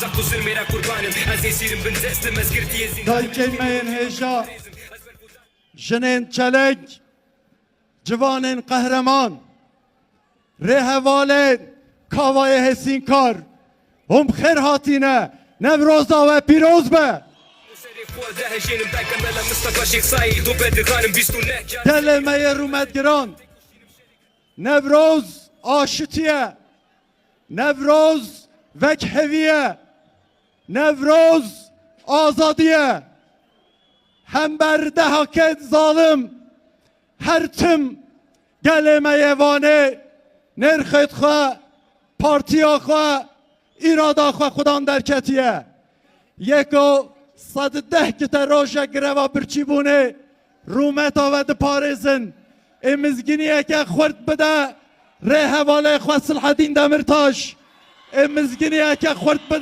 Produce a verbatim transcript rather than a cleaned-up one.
Zext û zilmê re qurban im. Ez êsîr im bin dest im. Ez girtiyê zî Dayikên me yên hêja, jinên çeleng, ciwanên qehreman, rêhevalên Kavayê Hêsînkar, hûn bi xêr hatîne, Newroza we pîroz be. Serê xwe de hejênim. Beke Mela Mistefa Şêx Saîd û Bedirxan im bîst û neh car. Gelê me yê rûmetgiran, Newroz aşitî ye, Newroz vekhevî ye, Newroz azadî ye. Hember dehakên zalim her tim gelê me yê Wanê nirxêt xwe, partiya xwe, îrada xwe xudan derketiye. Yeko sed û deh kite roja greva birçîbûnê rûmeta we diparêzin. Ê mizginiyeke xurt bide rêhevalê xwe Silhedîn Demirtaş. Ê mizginiyeke xurt bide